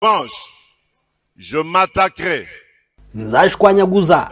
Revanche, je m'attaquerai Nzashwanyaguza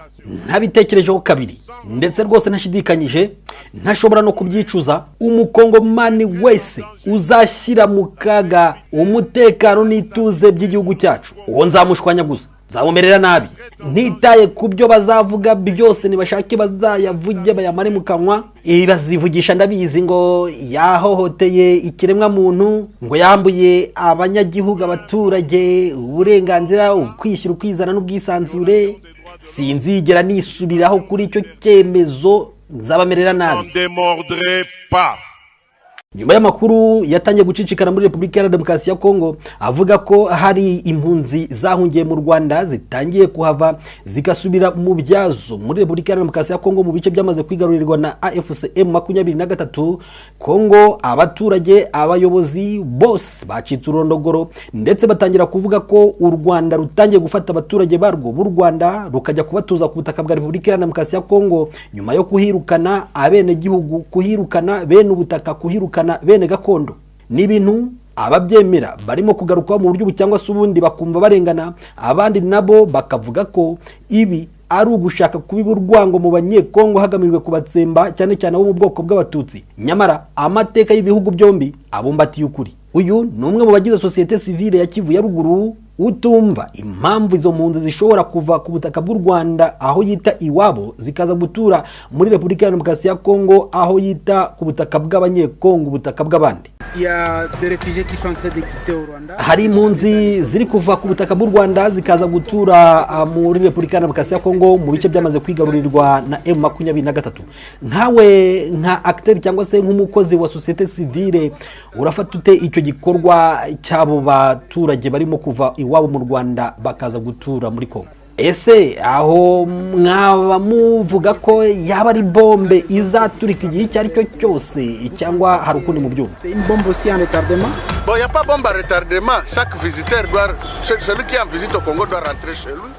ntabitekerejeho kabiri, ndetse rwose ntashidikanyije, ntashobora no kubyicuza, umukongomani wese uzashyira mu kaga umutekano n'ituze by'igihugu cyacu. Uwo nzamushwanyaguza, nzamumerera nabi, ntitaye ku byo bazavuga byose. Nibashake bazayavuge, bayamare mu kanwa. Ibi bazivugisha ndabizi, ngo yahohoteye ikiremwamuntu, ngo yambuye abanyagihugu, abaturage uburenganzira, ukwishyira ukwizana n'ubwisanzure. Sinzigera nisubiraho kuri icyo cyemezo, nzabamerera nabi. N'en démordrai pas. Nyuma y'amakuru yatangiye gucicikana muri Repubulika Iharanira Demokarasi ya Kongo avuga ko hari impunzi zahungiye mu Rwanda zitangiye kuhava zigasubira mu byazo muri Repubulika Iharanira Demokarasi ya Kongo, mu bice byamaze kwigarurirwa na AFC M23 Kongo, abaturage, abayobozi bose bacitse ururondogoro, ndetse batangira kuvuga ko u Rwanda rutangiye gufata abaturage barwo b'u Rwanda rukajya kubatuza ku butaka bwa Repubulika Iharanira Demokarasi ya Kongo, nyuma yo kuhirukana abenegihugu, kuhirukana bene ubutaka, kuhirukana bene gakondo. Ni ibintu ababyemera barimo kugarukaho mu buryo ubu cyangwa se ubundi, bakumva barengana, abandi nabo bakavuga ko ibi ari ugushaka kubiba urwango mu Banyekongo hagamijwe kubatsemba, cyane cyane abo mu bwoko bw'Abatutsi. Nyamara amateka y'ibihugu byombi abumbatiye ukuri. Uyu ni umwe mu bagize sosiyete sivile ya Kivu ya Ruguru utumva impamvu izo mpunzi zishobora kuva ku butaka bw'u Rwanda, aho yita iwabo, zikaza gutura muri Repubulika ya Demokarasi ya Kongo, aho yita ku butaka bw'Abanyekongo, ubutaka bw'abandi. Il y a des réfugiés qui sont en train de quitter au Rwanda. Hari impunzi ziri kuva ku butaka bw'u Rwanda zikaza gutura muri Repubulika ya Demokarasi ya Kongo, mu bice byamaze kwigarurirwa na M23. Nkawe nka acteur cyangwa se nk'umukozi wa sosiyete sivile, urafata ute icyo gikorwa cy'abo baturage barimo kuva iwabo mu Rwanda bakaza gutura muri Kongo? Ese aho mwaba muvuga ko yaba ari bombe izaturika igihe icyo ari cyo cyose, cyangwa hari ukundi mu byumva? C'est une bombe aussi en retardement. Bon, il n'y a pas bombe à retardement. Chaque visiteur doit, celui qui est en visite au Congo doit rentrer chez lui.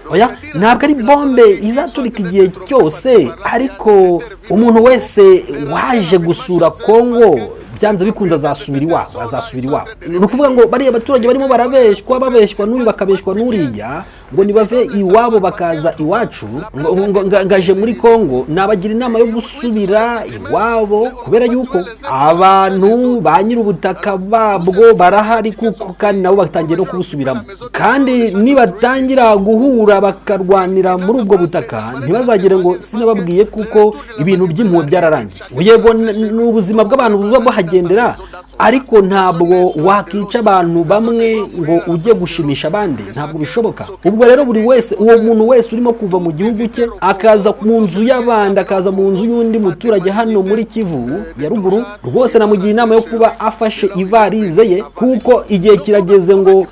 Oya, ntabwo ari bombe izaturika igihe cyose, ariko umuntu wese waje gusura Kongo byanze bikunze azasubira iwabo, azasubira iwabo. Ni ukuvuga ngo bariya baturage barimo barabeshywa, babeshywa n'uyu, bakabeshywa n'uriya, ngo nibave iwabo bakaza iwacu, ngo ngaje muri Kongo. Nabagira inama yo gusubira iwabo, kubera yuko abantu ba nyir'ubutaka babwo barahari, kuko kandi nabo batangiye no kubusubiramo. Kandi nibatangira guhura bakarwanira muri ubwo butaka, ntibazagire ngo sinababwiye, kuko ibintu by'impuhwe byararangiye. Yego, ni ubuzima bw'abantu buba buhagendera, ariko ntabwo wakica abantu bamwe ngo ujye gushimisha abandi, ntabwo bishoboka. Ubwo rero buri wese, uwo muntu wese urimo kuva mu gihugu cye akaza mu nzu y'abandi, akaza mu nzu y'undi muturage hano muri Kivu ya Ruguru, rwose namugira inama yo kuba afashe ivarize ye, kuko igihe kirageze ngo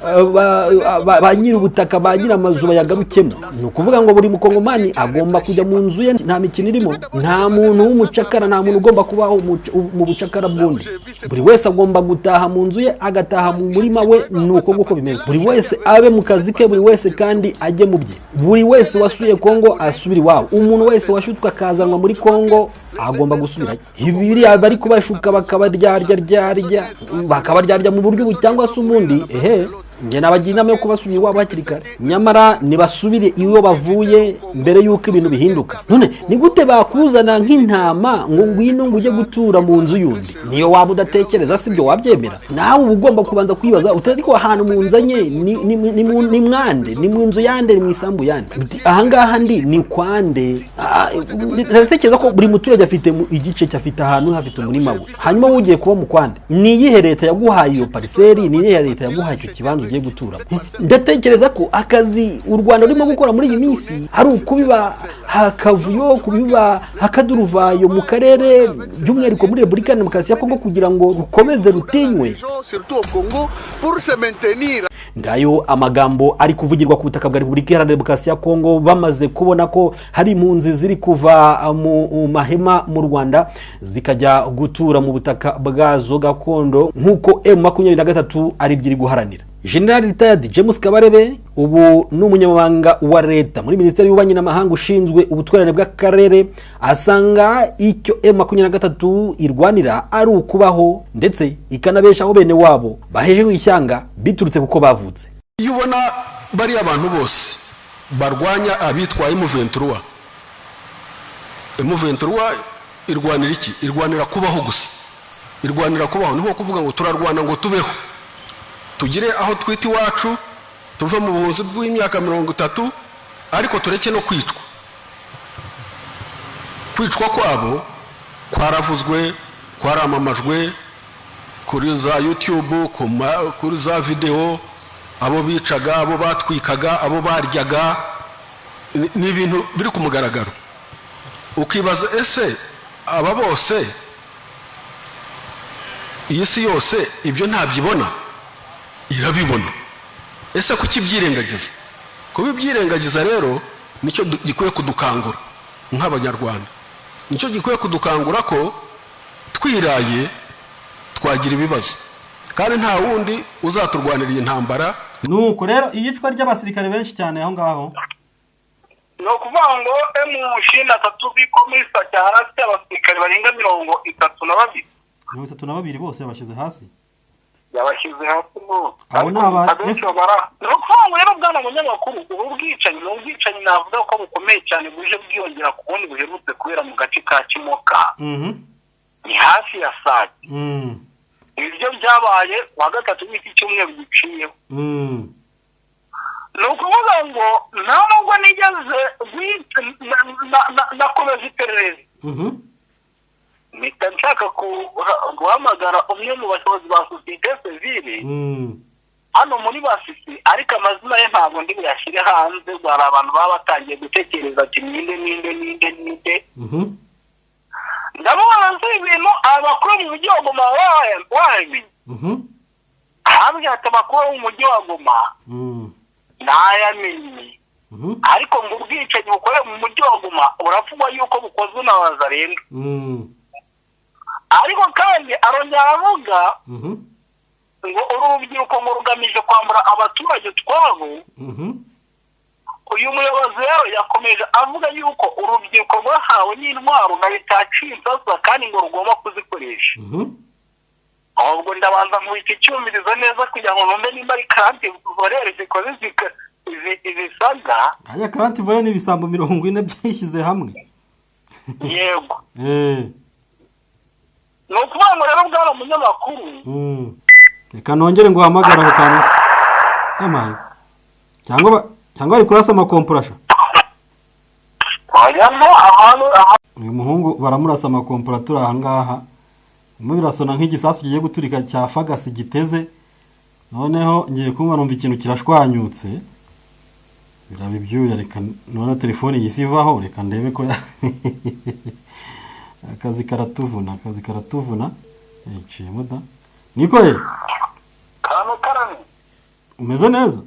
ba nyir'ubutaka, ba nyir'amazu bayagarukemo. Ni ukuvuga ngo buri mukongomani agomba kujya mu nzu ye, nta mikino irimo, nta muntu w'umucakara, nta muntu ugomba kubaho mu bucakara bw'undi. Buri wese agomba gutaha mu nzu ye, agataha mu murima we. Ni uko nguko bimeze. Buri wese abe mu kazi ke, buri wese kandi ajye mu bye. Buri wese wasuye Kongo asubire iwabo. Umuntu wese washutswe akazanwa muri Kongo agomba gusubirayo. Biriya bari kubashuka bakabaryarya ryarya, bakabaryarya mu buryo ubu cyangwa se ubundi, ehe, njye nabagira inama yo kubasubira iwabo hakiri kare. Nyamara nibasubire iyo bavuye mbere y'uko ibintu bihinduka. None ni gute bakuzana nk'intama ngo ngwino, ngo ujye gutura mu nzu y'undi? Niyo waba udatekereza, si byo wabyemera? Nawe uba ugomba kubanza kwibaza utazi ko ahantu munzanye ni mwande, ni mu nzu yande, ni mu isambu yande? Uti, ahangaha ndi ni kwande? Ndatekereza ko buri muturage afite igice cye, afite ahantu, hafite umurima we. Hanyuma wowe ugiye kuba mu kwande? Ni iyihe leta yaguhaye iyo parcelle? Ni iyihe leta yaguhaye icyo kibanza ugiye gutura? Ndatekereza ko akazi u Rwanda rurimo gukora muri iyi minsi ari ukubiba hakavuyo, kubiba hakaduruvayo mu karere, by'umwihariko muri Repubulika ya Demokarasi ya Kongo, kugira ngo rukomeze rutinywe. Surtout au Congo, pour se maintenir. Ngayo amagambo ari kuvugirwa ku butaka bwa Repubulika Iharanira Demokarasi ya Kongo, bamaze kubona ko hari impunzi ziri kuva mu mahema mu Rwanda zikajya gutura mu butaka bwazo gakondo, nk'uko M23 ari byo iri guharanira. General Retired James Kabarebe ubu ni umunyamabanga wa leta muri Minisiteri y'Ububanyi n'Amahanga ushinzwe ubutwererane bw'akarere, asanga icyo M23 irwanira ari ukubaho ndetse ikanabeshaho bene wabo bahejejwe ishyanga biturutse kuko bavutse. Iyo ubona bariya abantu bose barwanya abitwa M23, M23 irwanira iki? Irwanira kubaho gusa, irwanira kubaho. Ni nko kuvuga ngo turarwana ngo tubeho, tugire aho twita iwacu, tuve mu buhunzi bw'imyaka 30, ariko tureke no kwicwa. Kwicwa kwabo kwaravuzwe, kwaramamajwe kuri za YouTube, kuri za videwo, abo bicaga, abo batwikaga, abo baryaga, ni ibintu biri ku mugaragaro. Ukibaza ese aba bose, iyi si yose ibyo ntabyibona? Irabibona. Ese kuki ibyirengagiza? Kubibyirengagiza rero nicyo gikwiye kudukangura nk'Abanyarwanda, nicyo gikwiye kudukangura ko twiraye twagira ibibazo, kandi nta wundi uzaturwanira iyi ntambara. Nuko rero iyicwa ry'abasirikare benshi cyane aho ngaho, ni ukuvuga ngo M23 biko muri Sake harafite abasirikare barenga 32. 32 bose yabashyize hasi, yabashyize hasi bose. Abo ni aba Ni ukuvuga ngo rero bwana munyamakuru, ubu bwicanyi ni ubwicanyi navuga ko bukomeye cyane, buje bwiyongera ku bundi buherutse kubera mu gace ka Kimoka, ni hafi ya Sake. Ibyo byabaye kuwa gatatu w'iki cyumweru giciyeho. Ni ukuvuga ngo nta nubwo nigeze nakomeza iperereza, mpita nshaka guhamagara umwe mu bayobozi ba sosiyete sivile hano muri Basisi, ariko amazina ye ntabwo ndi buyashyire hanze. Hari abantu baba batangiye gutekereza ati ninde ninde ninde ninde. Ndabona nzi ibintu abakuru mu mujyi wa Goma wabimenya, ahambwira ati amakuru mu mujyi wa Goma ntayamenye, ariko ngo ubwicanyi bukorewe mu mujyi wa Goma buravugwa yuko bukozwe na Wazalendo. Ariko kandi arongera aravuga ngo uru rubyiruko ngo rugamije kwambura abaturage utwabo. Uyu muyobozi rero yakomeje avuga yuko urubyiruko rwahawe n'intwaro na leta ya Kinshasa kandi ngo rugomba kuzikoresha. Ahubwo ndabanza nkubita icyumvirizo neza kugira ngo numve nimba ari karanti vorere zikoze izisaga. Aya karanti vorere ni ibisambo 40 byishyize hamwe. Yego. Ni ukuvuga ngo rero bwana munyamakuru, reka nongere ngo uhamagare ako kantu cyangwa bari kurasa amakomporasha. Uyu muhungu baramurasa amakompora turi aha ngaha, birimo birasona nk'igisasu kigiye guturika cya fagasi giteze. Noneho ngiye kumva numva ikintu kirashwanyutse, biraba ibyuya. Reka none telefone yisi ivaho, reka ndebe ko akazi karatuvuna, akazi karatuvuna. Yiciyemo da. Niko ye umeze neza?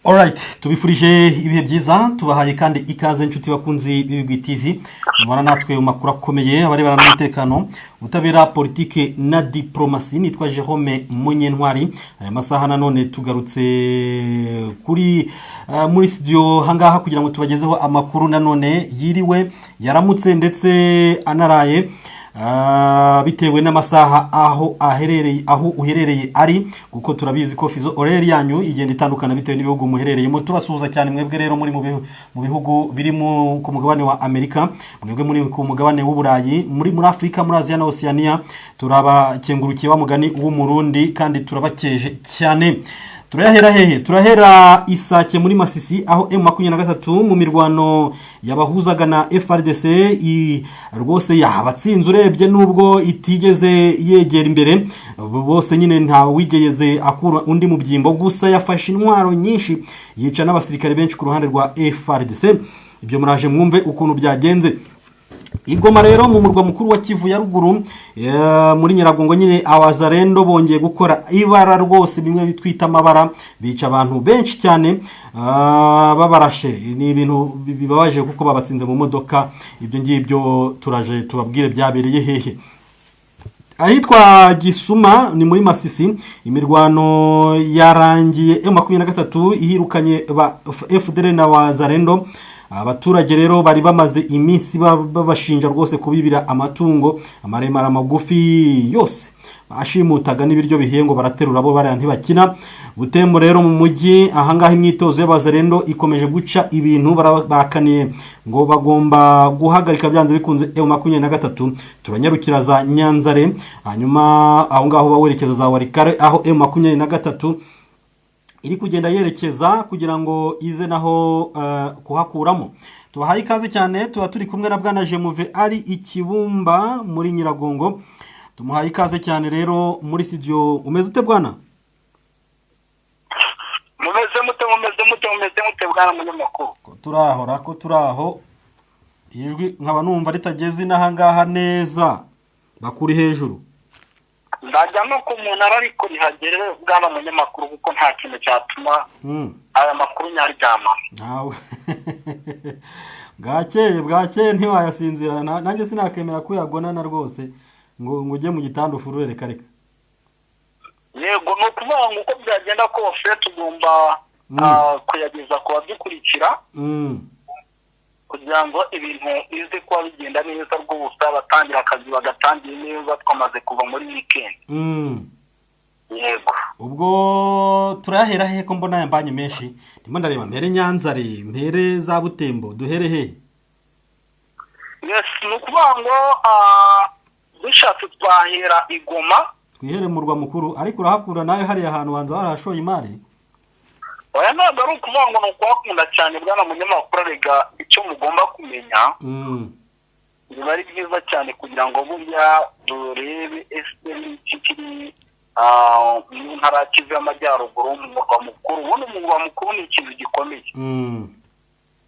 Alright, tubifurije ibihe byiza, tubahaye kandi ikaze inshuti bakunzi b'Ibigwi TV. Mubana natwe mu makuru akomeye abarebana n'umutekano, ubutabera, politike na diplomasi. Nitwa Jerome Munyentwari. Aya masaha nanone tugarutse kuri muri studio hangaha kugira ngo tubagezeho amakuru nanone yiriwe, yaramutse ndetse anaraye, bitewe n'amasaha aho aherereye, aho uherereye ari, kuko turabizi ko fizo oreri yanyu igenda itandukana bitewe n'ibihugu muherereyemo. Tubasuhuza cyane mwebwe rero muri mu bihugu biri ku mugabane wa Amerika, mwebwe muri ku mugabane w'Uburayi, muri Afrika, muri Aziya na Oceania. Turabakengurukiye wa mugani w'Umurundi kandi turabakeje cyane. Turahera hehe? Turahera Isake muri Masisi, aho M23 mu mirwano yabahuzaga na FARDC rwose yabatsinze urebye, nubwo itigeze yegera imbere bose nyine nta wigeze akura undi mu byimbo, gusa yafashe intwaro nyinshi yica n'abasirikare benshi ku ruhande rwa FARDC. Ibyo muraje mwumve ukuntu byagenze. Igoma rero mu murwa mukuru wa Kivu ya ruguru, muri Nyiragongo nyine, abazarendo bongeye gukora ibara rwose, bimwe bitwita amabara, bica abantu benshi cyane, babarashe. Ni ibintu bibabaje kuko babatsinze mu modoka. Ibyo ngibyo turaje tubabwire byabereye hehe. Ahitwa Gisuma ni muri Masisi, imirwano yarangiye M23 ihirukanye ba FDL na Wazarendo. Abaturage rero bari bamaze iminsi babashinja rwose kubibira amatungo amaremare, amagufi yose, bashimutaga n'ibiryo bihiye ngo baraterura, bo bariya ntibakina. Butembo rero mu mujyi, ahangaha imyitozo y'abazarendo ikomeje guca ibintu, bakaniye ngo bagomba guhagarika byanze bikunze M23. Turanyarukira za Nyanzare, hanyuma aho ngaho bawerekeza za Warikare, aho M23 iri kugenda yerekeza kugira ngo ize naho kuhakuramo. Tubahaye ikaze cyane, tuba turi kumwe na bwana Jemuve ari Ikibumba muri Nyiragongo. Tumuhaye ikaze cyane rero muri studio. Umeze ute bwana? Mumeze mute, mumeze mute, mumeze mute bwana munyamakuru? Ko turaho, ko turaho, ijwi nkaba numva ritageze inaha ngaha neza, bakuri hejuru. Ndajya no ku munara ariko rihagere bwana munyamakuru, kuko nta kintu cyatuma aya makuru nyaryama. Ntawe, bwakeye bwakeye ntiwayasinzira. Nanjye sinakemera ko uyagonana rwose ngo ujye mu gitanda ufurure, reka reka. Yego, ni ukuvuga ngo uko byagenda kose tugomba kuyageza ku badukurikira kugira ngo ibintu bize kuba bigenda neza rwose, abatangira akazi bagatangira neza, twamaze kuva muri weekend. Yego. Ubwo turayahera hehe ko mbona yambanye menshi? Ndimo ndareba mpere Nyanzare, mpere za Butembo, duhere hehe? Yes, ni ukuvuga ngo dushatse twahera Igoma. Twihere murwa mukuru, ariko urahakura nawe hariya hantu wanza warahashoye imari. Oya, ntabwo ari ukuvuga ngo ni ukuhakunda cyane bwana munyamakuru. Arega icyo mugomba kumenya, biba ari byiza cyane kugira ngo burya turebe ese n'iki kiri mu ntara ya Kivu y'Amajyaruguru mu murwa mukuru. Ubundi umurwa mukuru ni ikintu gikomeye.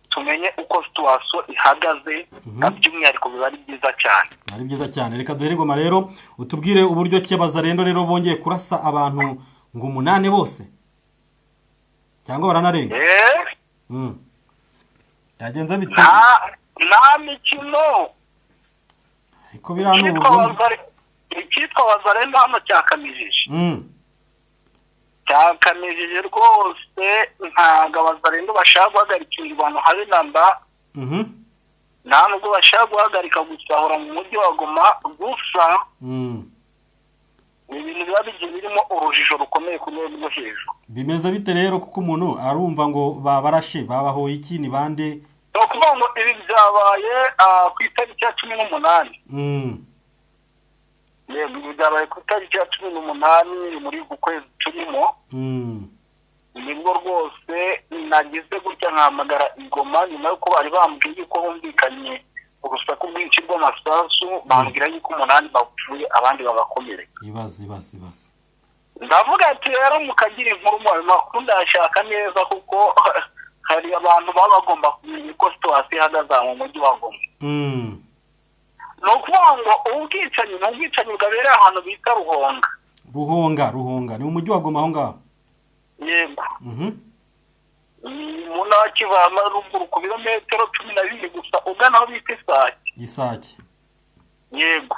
Tumenye uko situation ihagaze, by'umwihariko biba ari byiza cyane. Ari byiza cyane. Reka duhere Goma rero, utubwire uburyo ki abazarendo rero bongeye kurasa abantu ngo umunani bose cyangwa baranarenga. Byagenze bite? Nta mikino. Ariko biriya ni Icyitwa ubugome. Icyitwa wazarendo hano cyakamijeje, cyakamijeje rwose. Ntabwo abazarendo bashaka guhagarika imirwano habe namba. Nta nubwo bashaka guhagarika gusahura mu mujyi wa Goma gusa. Ni ibintu biba bigiye birimo urujijo rukomeye ku rwego rwo hejuru. Bimeze bite rero? Kuko umuntu arumva ngo babarashe, babahoye iki, ni bande? Ni ukuvuga ngo ibi byabaye ku itariki ya 18. Yego, ibi byabaye ku itariki ya 18 muri uku kwezi turimo. Nibwo rwose nagize gutya nkahamagara Igoma nyuma y'uko bari bambwiye yuko bumvikanye urusaku rwinshi rw'amasasu, bambwira yuko umunani bapfuye abandi bagakomereka. Ibaze, ibaze, ibaze! Ndavuga ati rero mukagira inkuru mu ayo makuru ndayashaka neza, kuko hari abantu baba bagomba kumenya uko situation ihagaze aha mu mujyi wa Goma. Ni ukuvuga ngo ubwicanyi ni ubwicanyi bwabereye ahantu bita Ruhonga. Ruhonga, Ruhonga ni mu mujyi wa Goma aho ngaho? Yego. Ni mu ntara ya Kivu y'Amajyaruguru, ku birometero 12 gusa ugana aho bita Isake. Gisake? Yego.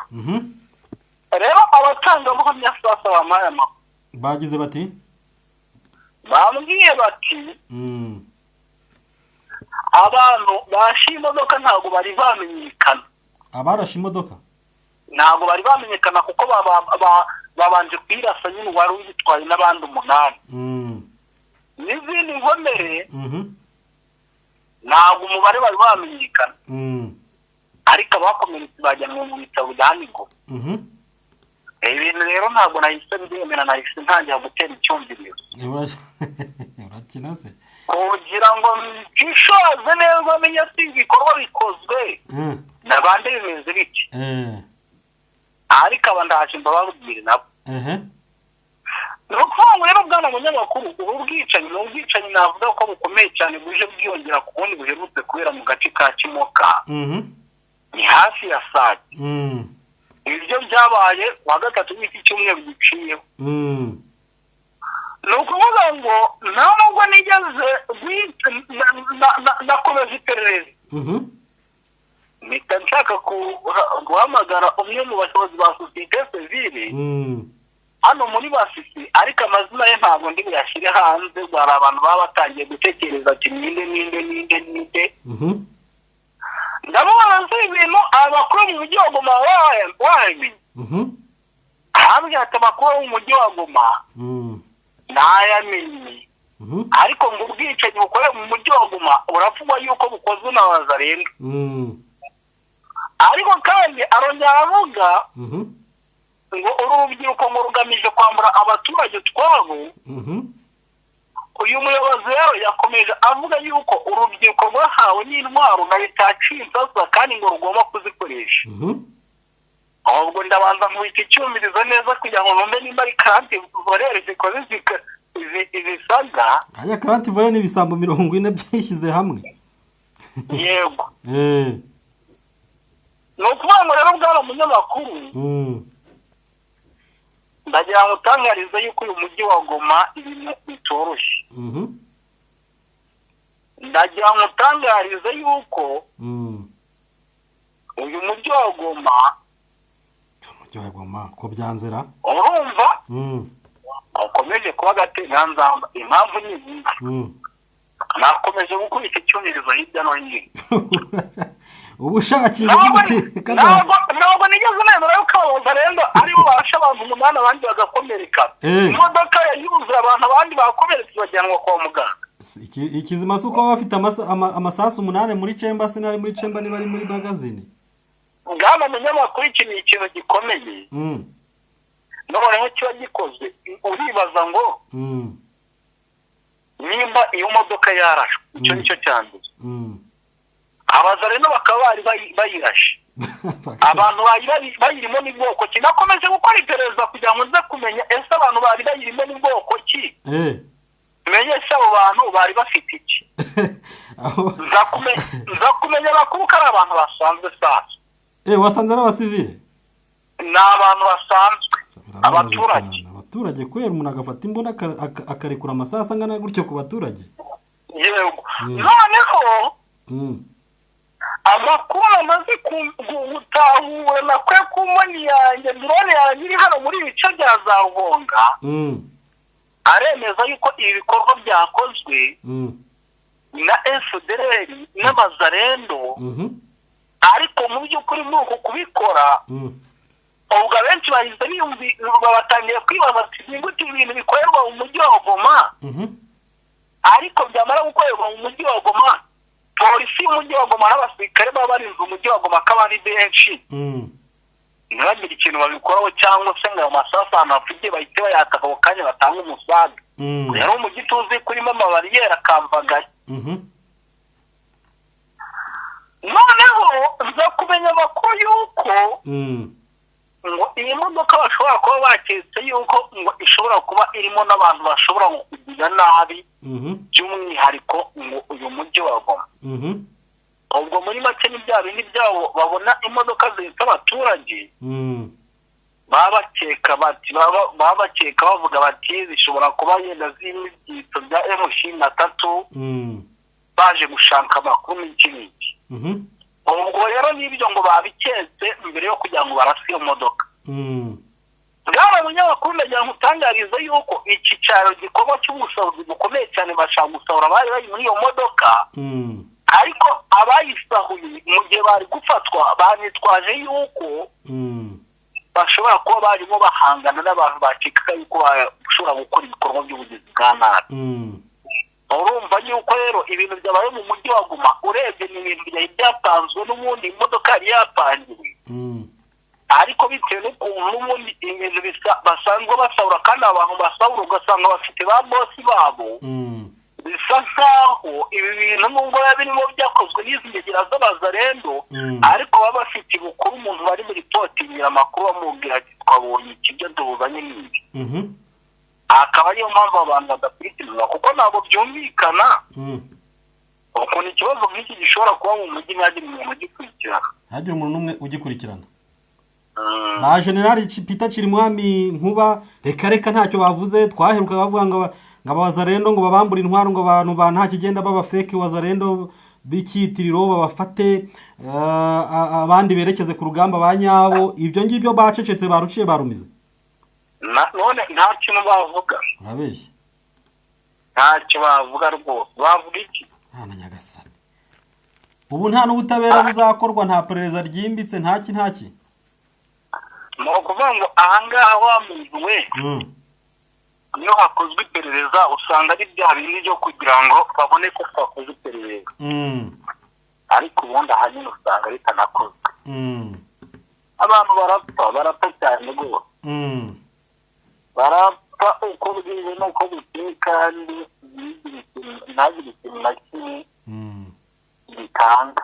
Rero abatangabuhamya sasa bampaye amakuru. Bagize bati? Bambwiye bati abantu bashe imodoka ntabwo bari bamenyekana. Abarashe imodoka? Ntabwo bari bamenyekana, kuko babanje kuyirasa nyine uwari uyitwaye n'abandi umunani n'izindi nkomere. Ntabwo umubare bari bamenyekana, ariko abakomeretse bajyanwe mu bitaro bya Goma. Ibintu rero ntabwo nahise mbyemera, nahise ntangira gutera icyumvirizo. Urakina se? Kugira ngo nshishoze neza menye si ibikorwa bikozwe na bande, bimeze bite. Ariko aba ndaje mbababwire nabo. Ni ukuvuga ngo rero bwana munyamakuru, ubu bwicanyi ni ubwicanyi navuga ko bukomeye cyane, buje bwiyongera ku bundi buherutse kubera mu gace ka Kimoka. Ni hafi. Hafi ya Sake. Ibyo byabaye kuwa gatatu w'iki cyumweru giciyeho. Ni ukuvuga ngo nta nubwo nigeze nakomeza iperereza, mpita nshaka guhamagara umwe mu bayobozi ba sosiyete sivile hano muri Basisi, ariko amazina ye ntabwo ndi buyashyire hanze. Hari abantu baba batangiye gutekereza ati ninde ninde ninde ninde. Ndabona nzi ibintu abakuru mu mujyi wa Goma wayamenye. Ahambwira ati amakuru mu mujyi wa Goma ntayamenye, ariko ngo ubwicanyi bukorewe mu mujyi wa Goma buravugwa yuko bukozwe na Wazalendo. Ariko kandi arongera aravuga ngo uru rubyiruko ngo rugamije kwambura abaturage utwabo. Uyu muyobozi rero yakomeje avuga yuko urubyiruko rwahawe n'intwaro na leta ya Kinshasa kandi ngo rugomba kuzikoresha. Ahubwo ndabanza nkubita icyumvirizo neza kugira ngo numve nimba ari karanti vorere zikoze izisaga. Aya karanti vorere ni ibisambo 40 byishyize hamwe. Yego. Ni ukuvuga ngo rero bwana munyamakuru, ndagira ngo utangarize yuko uyu mujyi wa Goma ibintu bitoroshye. Ndagira ngo utangarize yuko uyu mujyi wa Goma, ko byanzira, urumva ukomeje kuba agateganzamba. Impamvu ni nyinshi. Nakomeje gukubita icyumvirizo hirya no hino. Ubushakira ntabwo nigeze nemera yuko Abazalendo aribo barashe abantu 8 abandi bagakomereka. Imodoka yuzuye abantu, abandi bakomeretse bajyanwa kwa muganga. Ikizima si uko baba bafite amasasu 8 muri cemba, sinari muri cemba niba ari muri magazine. Bwana munyamakuru, iki ni ikintu gikomeye. Noneho kiba gikozwe uribaza ngo nimba iyo modoka yarashwe, icyo nicyo cya mbere. Abazalendo bakaba bari bayirashe, abantu bari bayirimo ni bwoko ki? Nakomeje gukora iperereza kugira ngo nze kumenya ese abantu bari bayirimo ni bwoko ki, menye se abo bantu bari bafite iki. Nza kumenya amakuru ko ari abantu basanzwe sasa. Wasanze ari abasivile? Ni abantu basanzwe, abaturage. Abaturage kubera umuntu agafata imbunda akarekura amasasu angana gutyo ku baturage. Yego. Noneho amakuru amaze gutahura nakwe ku mboni yanjye, drone yanjye iri hano muri ibice bya za Ruhonga, aremeza yuko ibi bikorwa byakozwe na FDLR n'Abazalendo. Ariko mu by'ukuri muri uku kubikora, ubwo abenshi bahise batangiye kwibaza ati ni gute ibintu bikorerwa mu mujyi wa Goma, ariko byamara gukorerwa mu mujyi wa Goma, polisi y'umujyi wa Goma n'abasirikare baba barinze umujyi wa Goma ko ari benshi, ntibagire ikintu babikoraho cyangwa se ngo ayo masasu ahantu hapfuye bahite bayataka ako kanya batange umusaga. Rero umujyi tuzi kurimo amabariyeri akamvagaye. Noneho nza kumenya amakuru y'uko ngo iyi modoka bashobora kuba baketse yuko ngo ishobora kuba irimo n'abantu bashobora kugira nabi, by'umwihariko ngo uyu mujyi wa Goma. Ubwo muri make ni bya bindi byabo babona imodoka zihetse abaturage, baba bakeka bavuga bati zishobora kuba yenda zirimo ibyitso bya M23, baje gushaka amakuru n'iki n'iki. Ubwo rero n'ibyo ngo babiketse mbere yo kugira ngo barase iyo modoka. Bwana munyamakuru, ndagira ngo utangarize yuko iki cyaro gikorwa cy'ubusahuzi bukomeye cyane, bashaka gusahura abari bari muri iyo modoka, ariko abayisahuye mu gihe bari gufatwa banitwaje yuko bashobora kuba barimo bahangana n'abantu bakekaga yuko bashobora gukora ibikorwa by'ubugizi bwa nabi. Urumva yuko rero ibintu byabaye mu mujyi wa Goma, urebye ni ibintu byari byapanzwe n'ubundi, imodoka yari yapangiwe, ariko bitewe n'ukuntu n'ubundi ibintu basanzwe basahura, kandi abantu basahura ugasanga bafite ba bosi babo, bisa nkaho ibi bintu nubwo biba birimo byakozwe n'izi ngegera z'Abazalendo, ariko baba bafite ibukuru umuntu bari muri potingira amakuru bamubwira ati twabonye iki, ibyo tubuzanye n'ibi. Akaba ariyo mpamvu abantu badakurikiranwa, kuko ntabwo byumvikana Ukuntu ikibazo nk'iki gishobora kuba mu mujyi ntihagire umuntu ugikurikirana. Ntihagire umuntu n'umwe ugikurikirana. Ba General Peter Chirimwami Nkuba reka reka ntacyo bavuze. Twaheruka bavuga ngo abazarendo ngo babambure intwaro, ngo abantu ba nta kigenda baba fake wazarendo b'ikitiriro babafate, abandi berekeze ku rugamba ba nyabo. Ibyo ngibyo bacecetse, baruciye barumize. None nta kintu bavuga. Urabeshya. Ntacyo bavuga rwose. Bavuga iki? Nta na nyagasani. Ubu nta n'ubutabera buzakorwa, nta perereza ryimbitse, ntaki ntaki. Ni ukuvuga ngo ahangaha wa muntu we, iyo hakozwe iperereza usanga ari bya bindi byo kugira ngo babone ko twakoze iperereza, ariko ubundi ahanini usanga ritanakozwe. Abantu barapfa, barapfa cyane rwose, barapfa uko bwije n'uko bukeye, kandi ntagire ikintu na kimwe gitanga.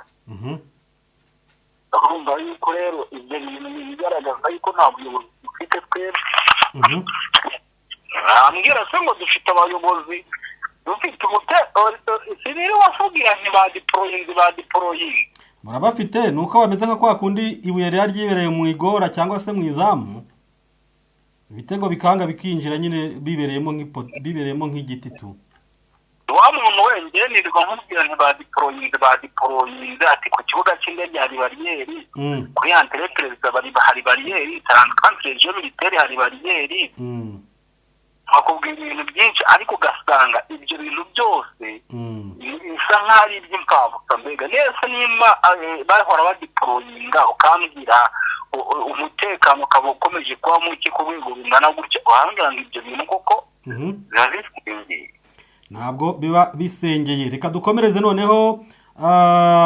Urumva yuko rero ibyo bintu bigaragaza yuko nta buyobozi dufite twebwe. Ambwira se ngo dufite abayobozi, dufite siniri wavugira nti badiporoyinze, badiporoyinze. Murabafite, ni uko bameze nka kwa kundi ibuye riba ryibereye mu igora cyangwa se mu izamu, ibitego bikanga bikinjira nyine, bibereyemo nk'ipoto, bibereyemo nk'igiti tu. Wa muntu we, njye nirirwa nkubwira nti badiporoyinze, badiporoyinze, ati ku kibuga cy'indege hari bariyeri, kuri entrée perezida bari hari bariyeri, trente région militaire hari bariyeri, nkakubwira ibintu byinshi, ariko ugasanga ibyo bintu byose bisa nk'aho ari iby'imfabusa. Mbega nese nimba bahora badiporoyinga, ukambwira umutekano ukaba ukomeje kuba muke ku rwego rungana gutya, urambwira ngo ibyo bintu koko biba bisengeye? Ntabwo biba bisengeye. Reka dukomereze noneho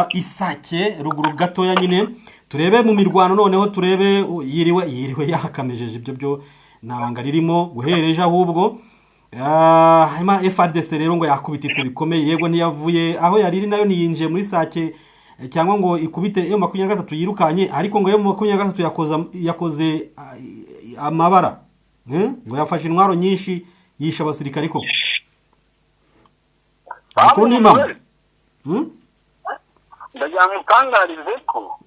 Isake ruguru gatoya nyine, turebe mu mirwano noneho, turebe yiriwe yiriwe yakamejeje. Ibyo byo nta banga ririmo guhereje ahubwo. Hanyuma FARDC rero ngo yakubititse bikomeye. Yego, ntiyavuye aho yari iri, nayo ntiyinjiye muri Sake cyangwa ngo ikubite iyo 23 yirukanye, ariko ngo iyo 23 yakoze amabara, ngo yafashe intwaro nyinshi, yishe abasirikare koko. Amakuru ni impamo. Ndagira ngo utangarize ko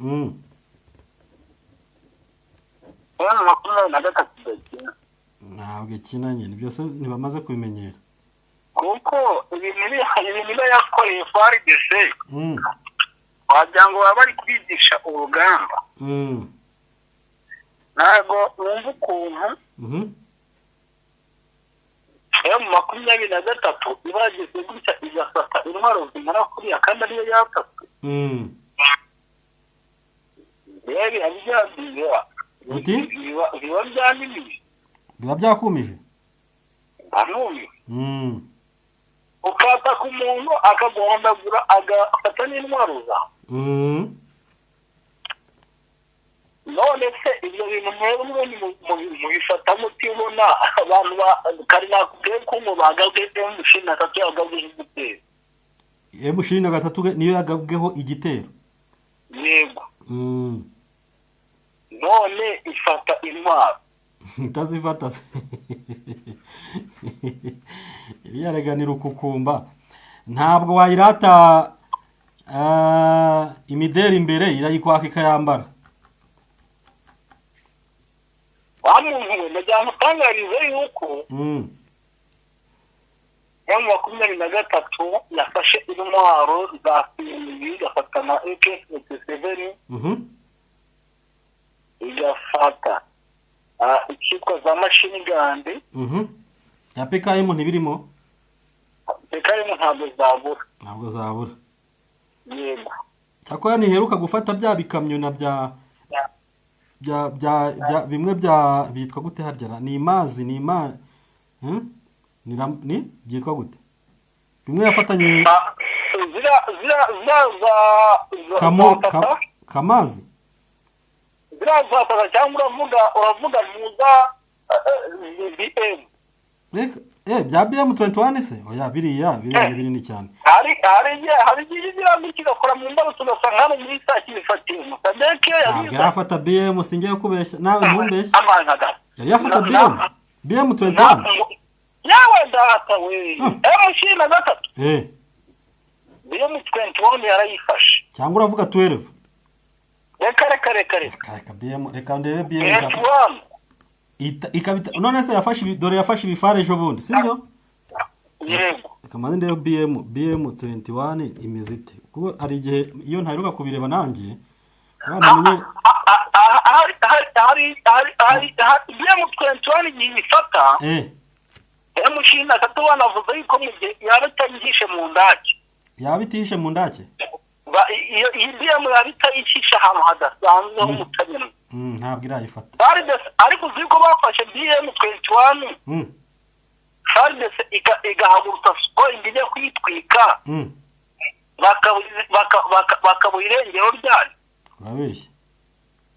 M23 idakina. Ntabwo ikina nyine, byose ntibamaze kubimenyera. Kuko ibintu iba yakoreye FARDC, wagira ngo baba bari kwigisha urugamba. Ntabwo numva ukuntu M23 ibageze gutya igafata intwaro zingana kuriya kandi ariyo yafashwe. Rero biba Uti? Biba byananiye. Biba byakumije. Banumiwe. Ukataka umuntu akaguhondagura, agafata n'intwaro zawe. None se ibyo bintu mwebwe ubundi mubifata mutibona? Abantu kare nakubwiye ko ngo bagabwe M23 yagabwe igitero. M23 niyo yagabweho igitero. Yego. None ifata intwaro. Itazifata se iriya reganira ukukumba, ntabwo wayirata imideri imbere, irayikwaka ikayambara. Wa muntu we, ndagira ngo utangarize yuko M23 yafashe intwaro za CMV, igafata na AK-47, igafata icyitwa za machine gun. Ya PKM ntibirimo? PKM ntabwo zabura. Ntabwo zabura. Yego. Cyakora ntiheruka gufata bya bikamyo na bya bya bya bya bimwe bya bitwa gute harya, ni imazi, ni ima, ni ni byitwa gute bimwe yafatanye? Ziriya ziriya ziriya za Kamo za Tata. Kamazi. Ziriya za Tata, cyangwa uravuga muza BM? Reka bya BM21 se? Oya, biriya biriya ni binini cyane. Hari igihe igira ngo kigakora mu mbarutso, ugasanga hano muri saa kibifatiye Musadeke. Ntabwo yari afata BM, singiye kubeshya nawe ntumbeshye. Amazi. Yari yafata BM BM21? Yawe data we! M23. BM21 yarayifashe. Cyangwa uravuga 12? Reka reka reka reka. Reka BM, reka ndebe BM 21. Ikabita none se yafashe, dore yafashe ibifare ejo bundi, sibyo? Yego. Reka maze ndebe BM21 imeze ite, kuko hari igihe iyo ntaheruka kubireba nanjye namenye. Hari BM21 igihe ifata M23 banavuze yuko mu gihe yaba itayihishe mu ndake. Yaba itihishe mu ndake? Iyi BM yaba itayihishe ahantu hadasanzwe h'umutamenwa. Ntabwo irayifata. Ariko uzi ko bafashe BM21 FARDC igahagurutsa Sukhoi ijya kuyitwika, bakabura irengero ryayo. Urabeshya.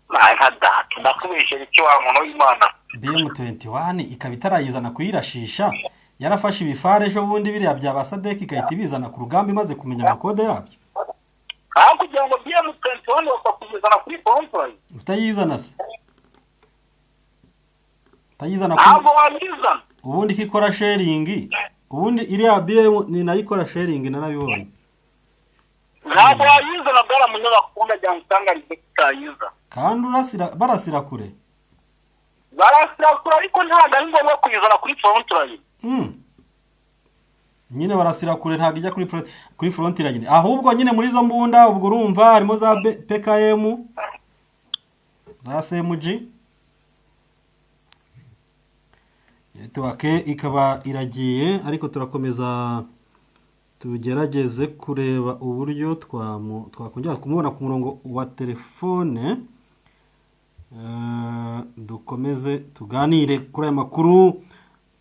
Nta data ndakubeshyera icyo wa muntu w'Imana. BM21 ikaba itarayizana kuyirashisha, yarafashe ibifare ejo bundi biriya bya ba Sadek ikahita ibizana ku rugamba imaze kumenya amakode yabyo. Aho kugira ngo BM21 bakakuzana kuri pompe. Utayizana se? Utayizana ntabwo wayizana. Ubundi ikikora sharing, ubundi iriya BM ni nayo ikora sharing narabibonye. Ntabwo wayizana bwara munyabakunda cyangwa usanga itayiza. Kandi urasira barasira kure. Barasira kure ariko ntabwo ari ngombwa kuyizana kuri front line. Nyine barasira kure ntabwo ijya kuri front line. Ahubwo nyine muri zo mbunda ubwo urumva harimo za PKM za SMG. Network ikaba iragiye ariko turakomeza tugerageze kureba uburyo twakongera kumubona ku murongo wa telefone. Dukomeze tuganire kuri aya makuru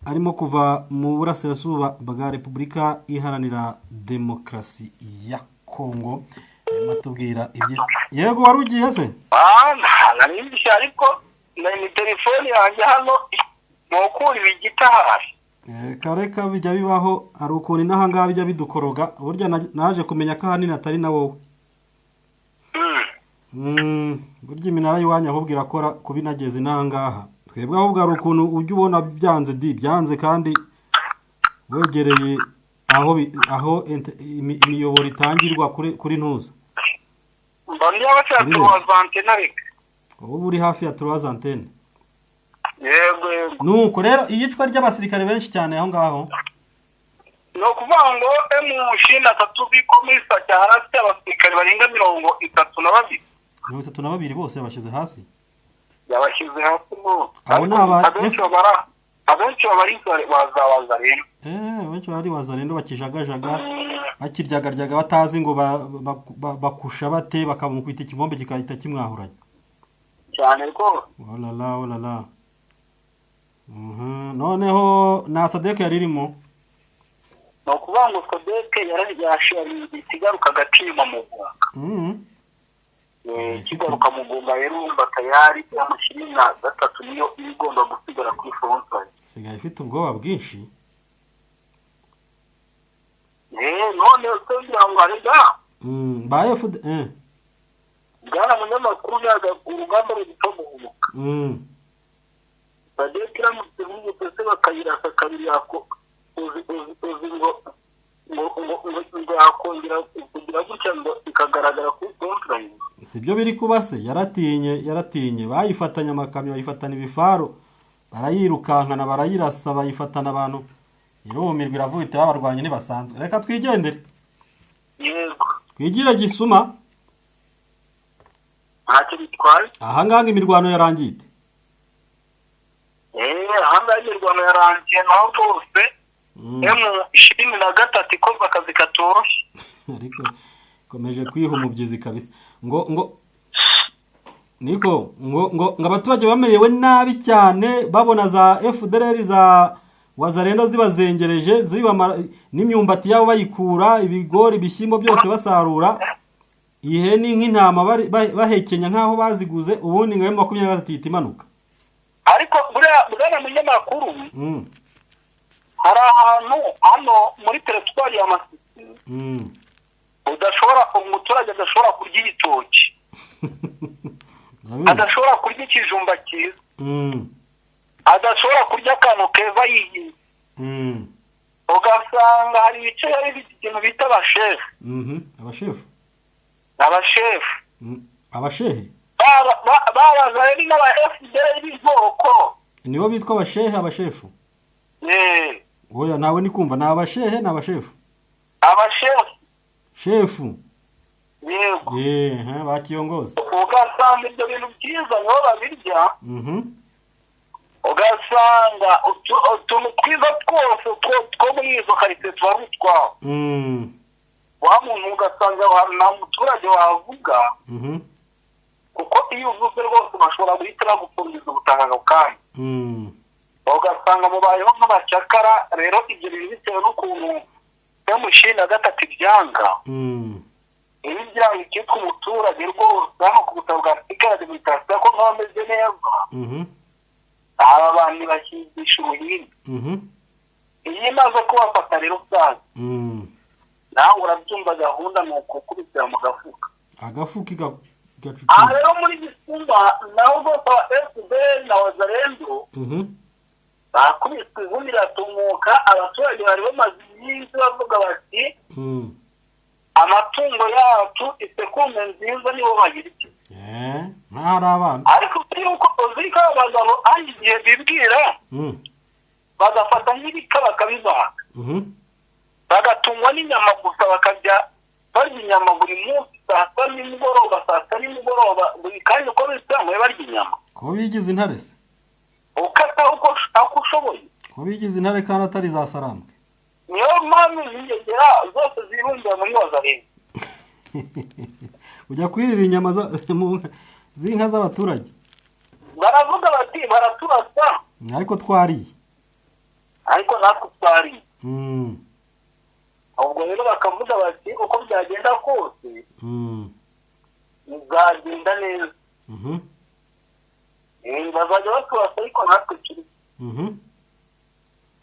arimo kuva mu burasirazuba bwa Repubulika Iharanira Demokarasi ya Kongo. Arimo atubwira ibyo. Yego wari ugiye se? Nari ariko ni telefone yanjye hano nokuri bigita hasi. Kareka bijya bibaho, hari ukuntu inahangaha bijya bidukoroga, burya naje kumenya ko ahanini atari na wowe. Burya iminara y'iwanyu ahubwo irakora kubinageza inahangaha. Twebwe ahubwo hari ukuntu ujya ubona byanze byanze kandi wegereye aho imiyoboro itangirwa kuri ntuza. Ubu uri hafi ya trois antennes. Yego yego. Nuko rero iyicwa ry'abasirikare benshi cyane aho ngaho. No kuvuga ngo M23 bikomisa cyarafite abasirikare barenga 32. 32 bose yabashyize hasi. Yabashyize hasi ngo. Abo naba abenshi bari bazabaza rero. Abenshi bari wazarendo bakijagajaga bakiryagaryaga batazi ngo bakusha bate bakamukubita ikibombe kikahita kimwahuranya. Cyane rwose. Olala olala. Noneho na Sadek yaririmo. No kuvuga ngo Sadek yarashyira ikigaruka gatima mu Gunga. Kigaruka mu Gunga rero urumva tayari M23 niyo igomba gusigara kuri front line. Sigaye ifite ubwoba bwinshi. None se ngo arega. Ba FD Bwana munyamakuru yaga urugamba rugitomuka. Sadek iramutse se bakayirasa kabiri yako uzi ngo ngo yakongera kugira gutya ngo ikagaragara kuri front line. Sibyo biri kuba se yaratinye bayifatanya amakamyo bayifatana ibifaro barayirukankana barayirasa bayifatana abantu irumirwa iravuga iti babarwanye ntibasanzwe reka twigendere. Yego. Twigira gisuma. Ntacyo bitwaye. Aha ngaha imirwano yarangiye. Aha ngaha imirwano yarangiye naho rwose M23 ikozwe akazi katoroshye. Ariko ikomeje kwiha umubyizi kabisa. Ngo niko ngo abaturage bamerewe nabi cyane babona za FDLR za Wazarendo zibazengereje zibamara n'imyumbati yabo bayikura ibigori ibishyimbo byose basarura ihene nk'intama bahekenya nkaho baziguze ubundi ngo M23 ihita imanuka. Ariko buriya munyamakuru hari ahantu hano muri teritwari ya Masisi udashobora umuturage adashobora kurya ibitoki adashobora kurya ikijumba cyiza adashobora kurya akantu keza yihinze. Ugasanga hari ibice yari bifite ikintu bita abashefu. Abashefu. Abashefu. Abashehe. Babaza rero n'aba FDL b'ubwoko. Nibo bitwa abashehe abashefu. Oya nawe ni kumva ni abashehe ni abashefu. Abashefu. Shefu. Yego. Ba kiongozi. Ugasanga ibyo bintu byiza nibo babirya. Ugasanga utuntu twiza twose two muri izo karitsiye tuba ari utwawe. Wa muntu ugasanga nta muturage wavuga. Kuko iyo uvuze rwose bashobora guhita bagupfundiza ubutaka ako kanya. Ugasanga mubayeho nk'abacakara. Rero ibyo bintu bitewe n'ukuntu M23 ibyanga. Ibi byanga icyitwa umuturage rwose hano ku butaka bwa Afurika ya Demokarasi ko nk'aho ameze neza. Aba bantu bashigisha uruhimbi. Iyo imaze kubafata rero ubwazo nawe urabyumva, gahunda ni ukukubitira mu gafuka. Agafuka gacucitse. Aha rero muri Gisumba naho rwose aba FDL na Wazalendo bakubiswe ivumbi riratumuka. Abaturage bari bamaze iminsi bavuga bati amatungo yacu isekurume nziza nibo bayirya. Nk'aho ari abana. Ariko uzi ko abagabo ari igihe bibwira bagafata nk'ibika bakabibaga, bagatungwa n'inyama gusa, bakarya barya inyama buri munsi saa sita nimugoroba, saa sita nimugoroba, buri kanya uko bisanzwe barya inyama. Ko bigize intare se? Ukata uko ushoboye. Ko bigize intare kandi atari za sarambwe. Niyo mpamvu zingegera zose zirunze muri Wazalendo. Ujya kwirira inyama z'inka z'abaturage. Baravuga bati baraturasa ariko twariye. Ariko natwe twariye. Ubwo rero bakavuga bati uko byagenda kose bizagenda neza. Bazajya baturasa ariko natwe turi.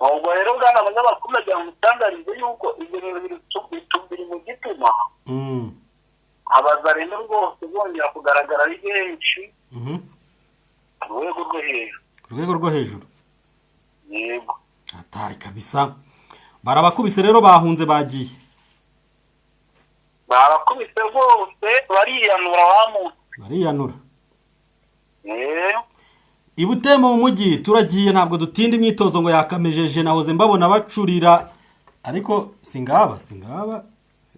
Ubwo rero bwana abanyamakuru bagira ngo mutangarize yuko ibyo bintu biri mu gituma Abazalendo rwose bongera kugaragara ari benshi ku rwego rwo hejuru. Ku rwego rwo hejuru. Yego. Atari kabisa. Barabakubise rero bahunze bagiye. Barabakubise rwose bariyanura wa muntu. Bariyanura. I Butembo mu mujyi turagiye, ntabwo dutinda imyitozo ngo yakamejeje, nahoze mbabona bacurira ariko singaba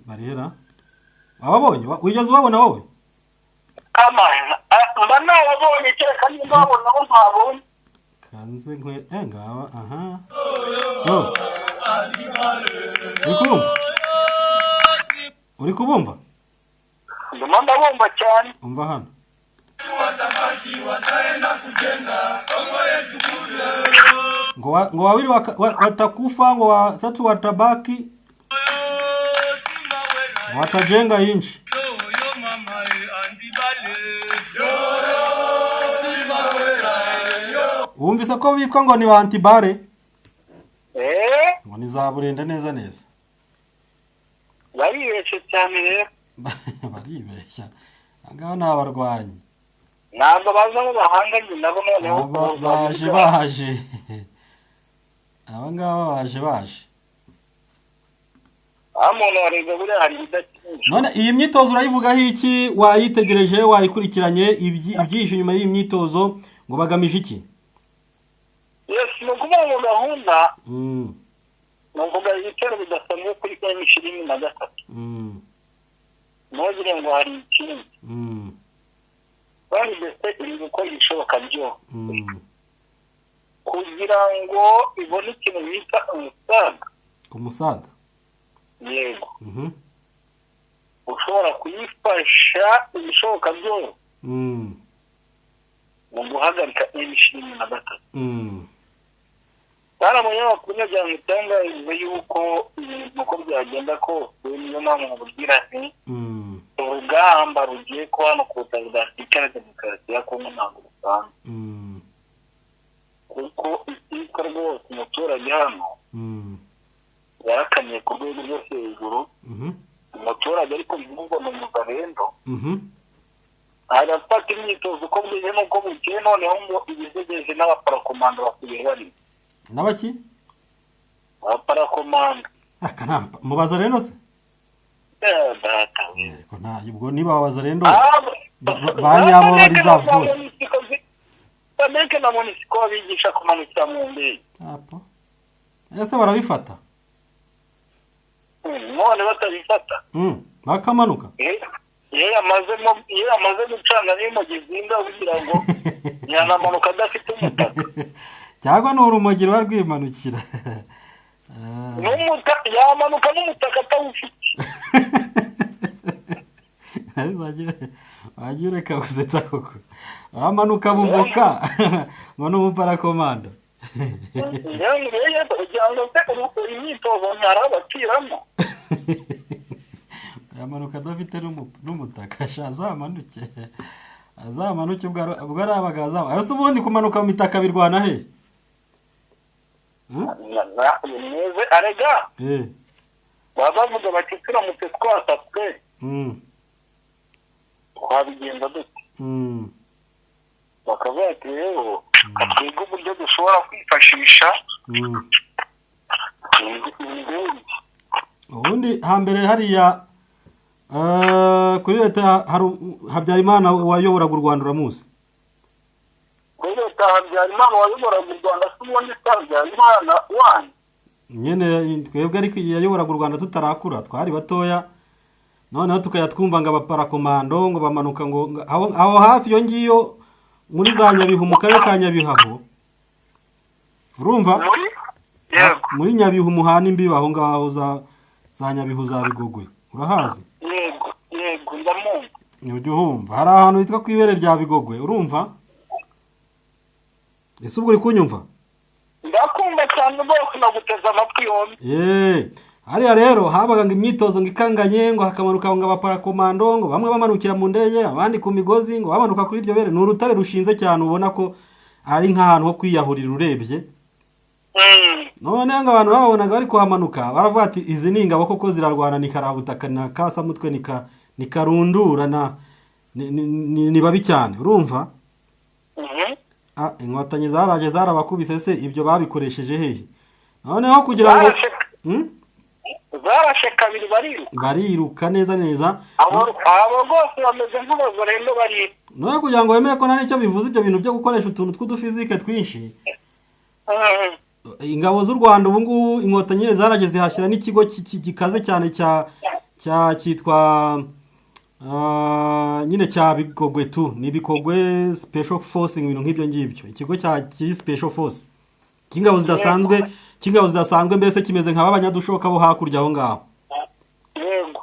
barera. Wababonye? Wigeze ubabona wowe? Kama mba nababonye kereka nimba babona aho ntabonye. Kanze nkwe ngaba aha. Yo. Uri kubumva? Ndimo ndabumva cyane. Umva hano. Ngo wawili watakufa, ngo watatu watabaki, watajenga inchi. Wumvise ko bitwa ngo ni antibare? Ngo ni za burende neza neza. Baribeshye cyane rero. Baribeshya. Ngaho ni abarwanyi. Ntabwo baza ngo bahanganye nabo noneho baje baje. Aba ngaba baje baje. None iyi myitozo urayivugaho iki? Wayitegereje, wayikurikiranye, ibyihishe inyuma y'iyi myitozo ngo bagamije iki? Yes, ni ukuvuga ngo gahunda ni ukuvuga ibitero bidasanzwe kuri M23. Ntugire ngo hari ikindi. Bari ndetse iri gukora ibishoboka byose kugira ngo ibone ikintu bita umusaga. Umusaga? Yego. Ushobora kuyifasha ibishoboka byose mu guhagarika M23. Baramunyamakuru kugira ngo itangarize yuko ibintu uko byagenda kose, niyo mpamvu mubwira nti urugamba rugiye kuba hano ku butaka bwa Afurika ya Demokarasi ya Kongo ntabwo rusanzwe. Kuko icyitwa rwose umuturage hano yarakaniye ku rwego rwo hejuru. Umuturage ariko mvugo ni umuzarendo, arafata imyitozo uko bwije n'uko bukeye, noneho ngo ibizegeje n'abaparakomando basigaye barimo. N'abaki? Abaparakomanda. Aka nta mubaza rero se? Eh, data we. Yego, nta ubwo niba babaza rero Ah, ba nyabo bari za vose. Sadeke na MONUSCO babigisha kumanukira mu ndege. Apo. Ese barabifata? None batabifata. Bakamanuka. Iyo yamaze gucana n'umugizinga kugira ngo yanamanuka adafite umutaka. Cyangwa ni urumogi ruba rwimanukira. Yamanuka n'umutaka atawufite. Wagiye ureka gusetsa koko. Uramanuka buvoka ngo ni umuparakomando. Imyitozo ntarabatiramo. Yamanuka adafite n'umutaka, azamanuke. Azamanuke ubwo ari abagabo azamanuke. Ese ubundi kumanuka mu mitaka birwana he? Arega. Baba bavuga bati turamutse twasatswe. Twabigenza dute? Bakavuga ati rero twige uburyo dushobora kwifashisha indege. Ubundi hambere hariya kuri leta Habyarimana wayoboraga u Rwanda uramuzi? Kuri leta Habyarimana wayoboraga u Rwanda si ubundi se Habyarimana wanyu? Nyene twebwe ariko yayoboraga u Rwanda tutarakura, twari batoya. Noneho tukajya twumva ngo abaparakomando ngo bamanuka ngo aho hafi iyo ngiyo muri za Nyabihu, mu karere ka Nyabihu aho. Urumva? Yego. Muri Nyabihu muhana imbibi aho ngaho za Nyabihu za Bigogwe. Urahazi? Yego, yego ndamumva. Ujya uhumva. Hari ahantu hitwa ku ibere rya Bigogwe, urumva? Ese ubwo uri kunyumva? Ndakumva cyane rwose, naguteze amatwi yombi. Hariya rero habaga ngo imyitozo ngo ikanganye, ngo hakamanuka ngo abaparakomando, ngo bamwe bamanukira mu ndege, abandi ku migozi, ngo bamanuka kuri iryo bere. Ni urutare rushinze cyane, ubona ko ari nk'ahantu ho kwiyahurira urebye. None ngo abantu babonaga bari kuhamanuka baravuga ati izi ni ingabo koko zirarwana, ni karabutaka na kasamutwe, ni karundura na ni babi cyane, urumva? Inkotanyi zaraje zarabakubise se, ibyo babikoresheje hehe? Noneho kugira ngo zarashe kabiri bariruka. Bariruka neza neza. Abo rwose bameze nk'abazarendo bariruka. None kugira ngo wemere ko nta nicyo bivuze ibyo bintu byo gukoresha utuntu tw'udufizike twinshi. Ingabo z'u Rwanda ubu ngubu inkotanyi zarageze zihashyira n'ikigo gikaze cyane cya cyitwa nyine cya Bigogwe tu, ni Bigogwe Special Force, ibintu nk'ibyo ngibyo. Ikigo cya Special Force cy'ingabo zidasanzwe, cy'ingabo zidasanzwe mbese kimeze nka babanyadushoka bo hakurya aho ngaho. Yego.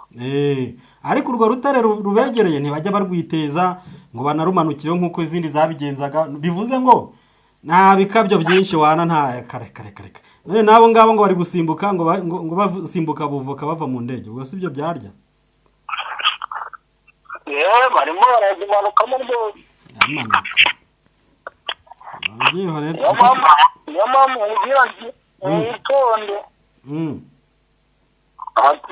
Ariko urwo rutare rubegereye ntibajya barwiteza ngo banarumanukire nk'uko izindi zabigenzaga, bivuze ngo nta bikabyo byinshi wana, nta kare kare kare. None nabo ngabo ngo bari gusimbuka ngo basimbuka buvoka bava mu ndege, ubwo si byo byarya? Yewe barimo barazimanukamo rwose. Niyo mpamvu mubwira nti mwitonde.